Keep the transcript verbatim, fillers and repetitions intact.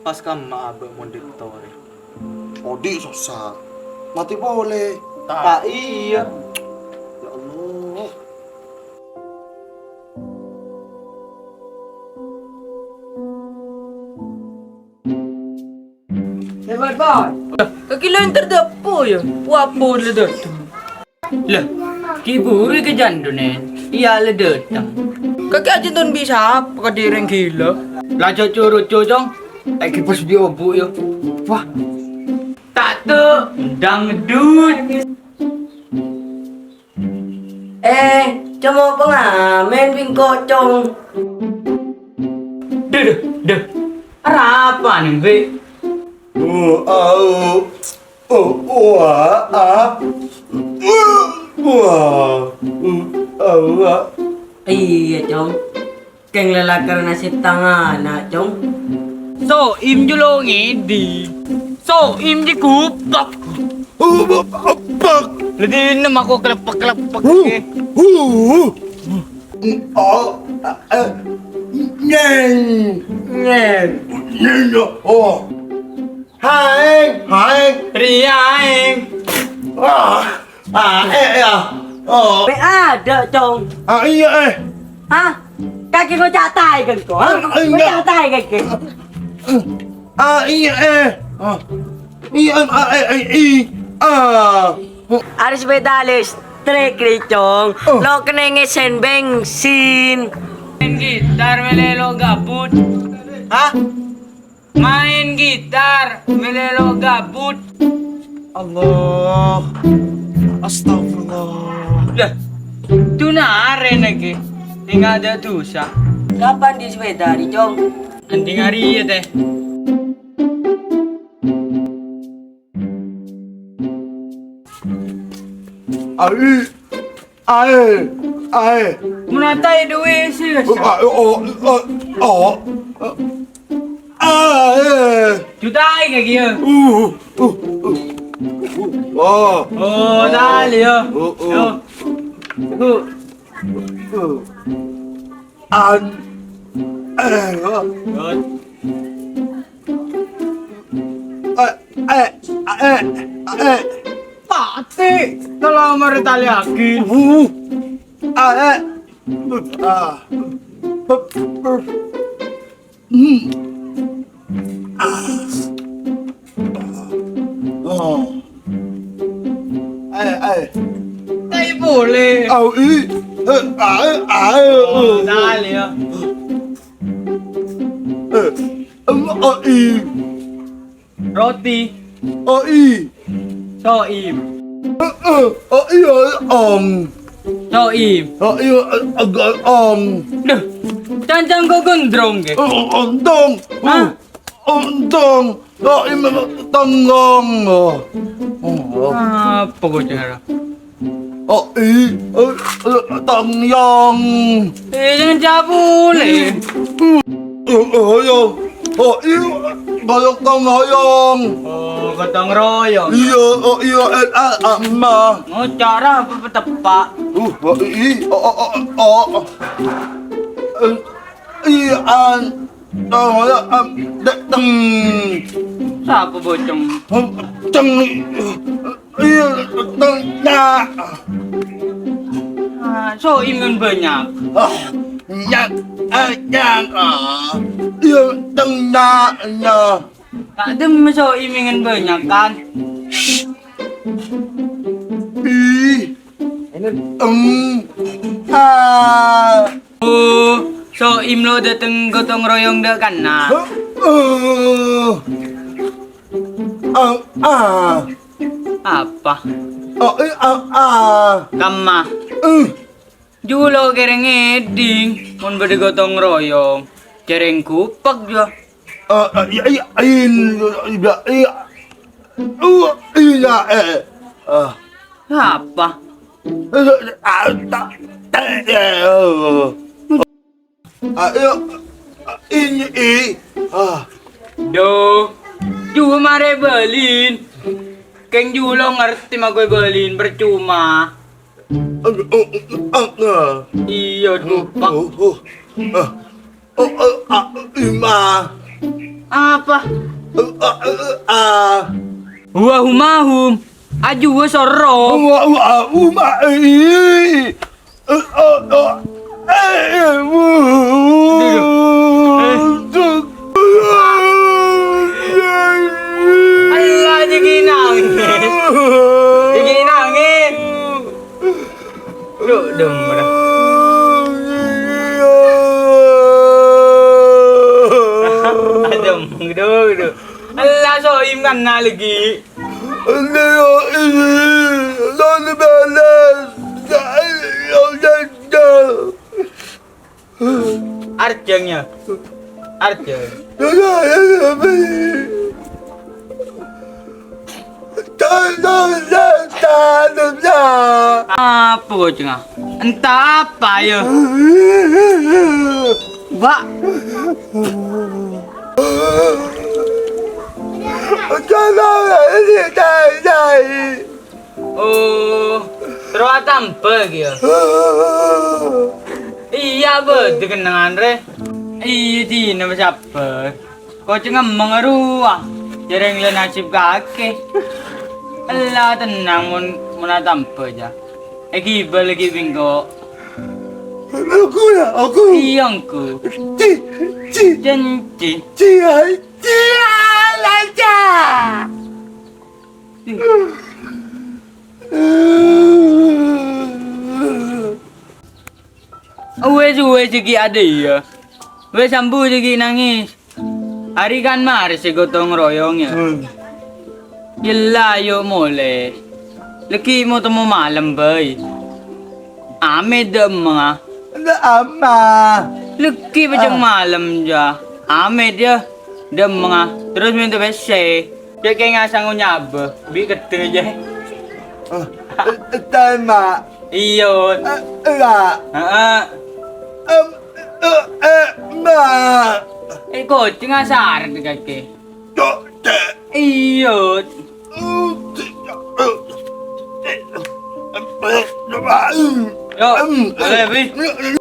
Pas kamma abâ' mon diktorè. Odi' sossa. Matè polè. Ta' iyâ. Ya Allah. Hebat, Bos. Kakè la entar dâ' po, yâ? Wah, po la dâteng. Lah, ghi' buru ka jandhuna, iyâ la dâteng. Kakè ajâ ton bi' sapa kadhi rèng ghilâ. La co'-coro' co', Cong. Èghi pas bi' obu', yâ. Wah. Tato dangdut. Eh, coma pangamen bi' engko', Cong. Dâ, dâ, dâ. Arapa nèng, Bi'? Oh, au. Oh, wah, ah. Wah, wah. Iyâ, Cong. Kèng lalakar nasib tangana, Cong. So'im jâ' lo ngèdhing. So'im jâ' ghupèk. Ghupèk. Ladinna mako klepek-klepek. Huh, huh. Oh, eh, nyèng. Nyèng. Nyèng, oh. Haèng, haèng. Rèya aèng. Ah, ah, eh, ya. Oh. Pe' ada, Cong. Ah, iyâ, eh. Hah? Kakè ngoca' taè kan, Cong? Ah, iyâ. Ngoca' taè kakè. Ah, iyâ, eh. Ah. Iyâ, ah, eh, eh, i. Ah. Arè sepeda listrik, Cong. Oh. Lo' kennèng ngèsèn bensin. Maèn gitar mèlè lo' gabut. Hah? Maèn gitar, mèlè lo' gabut. Allah. Astagfirullah. Lah, duna arè nèkè. Tinggal ada dosa. Kapan di sepeda, di, Cong? Nanti hari ya, Teh. Ai. Aè, aè. Menata itu wis. Oh, oh, oh, oh, oh. Aè. Juta aè kayak gitu. Uh, uh, uh, uh. Oh. Oh, tali ya. Oh, oh. Yo. Uh. Uh. An. Eh, oh. Good. Eh, eh, eh, eh. Pati, kalau mau ditaliakin. Uh, eh, eh. Ah. Hmm. Ah. Oh. Eh, eh. Tapi boleh. Au, i. Eh, ah, eh, ah, eh. Oh, tali ya. Eh, em, oh, i. Roti. Oh, i. So'im. Eh, eh, oh, iya, ong. So'im. Oh, iya, eh, agak ong. Duh, cancang kok gondrong, ge? Oh, ontong. Hah? Oh, ontong. So'im, eh, tonggong. Oh. Oh. Apa kok cara? Oh, i, eh, eh, tongyong. Eh, jangan cabul, eh. Oh, oh, yo. Oh, i, gotong royong. Oh, gotong royong. Iya, oh, iya, eh, ah, ah, ma. Oh, cara apa petepak? Uh, oh, i, oh, oh, oh, oh. Eh, i, an, tong, ya, am, de, teng. Siapa bocong? Teng, iya, teng, ya. Ah, so, imun banyak. Ah, nyak, ah, nyak, ah. Iya, teng, ya, ya. Tak dem so imingan banyak kan? Ih. Em. Ah. Oh, so imlo dateng gotong royong dek kana. Huh? Oh. Ah, ah. Apa? Oh, eh, ah, ah. Kamma. Eh. Julo kereng ngeding, mon bade gotong royong, kereng kupek jo. Eh, eh, iya, iya, in, iya, iya. Uh, iya, eh. Ah. Apa? Eh, ah, ta, te, eh, oh. Ah, iya, ini, i. Ah. Do, ju mare balin. Keng julo ngerti makoe balin, percuma. Iya, dupak. Oh, oh, oh. Ah. Oh, oh, ah, ima. Apa? Huwa humahum. Ajuwâ soro. Huwa humahum. Allah, jâghi nangis. Jâghi nangis. Duh, duh, duh. Aduh, duh, duh. Allah, Soim kan na' lagi. Arjângnya. Arjâ. Apa kocèngnga? Entah apa ya. Ba'. Oh, terro atamba kèya. Iyâ, bâdâ kennengngan, rè. Iyâ, dinah sabbhâr. Kocèng emmèng rowa. Jhârâng la nasib kakè. Ella tennang mon, mon atamba, jâ. Èghibâ lagi bingko. Aku ya, aku. Iyâ, engko. Ci, ci. Janji. Ci, ai, ci, ai, la, ca. Wes, wes, jâghi adâ' iyâ. Wes, ambu jâghi nangis. Arè kan marè sè gotong royong, yâ. Hmm. Ella, ayo molè. Lagi mau temu malam, Bay. Amet dâ' emma. Dâ' emma. Lagi pejjheng malam, jâ. Amet, yâ. Dâ' emma. Terros mènta pèssè. Cè' kè ngasang nyabâ, bi' keddhâ jâ. Tama. Iyâ. Enggak. Heeh. Em, eh, eh, ma. Eh, kocèng asar kakè. Cok, cè'. Iyâ. Yo, boleh, Bi.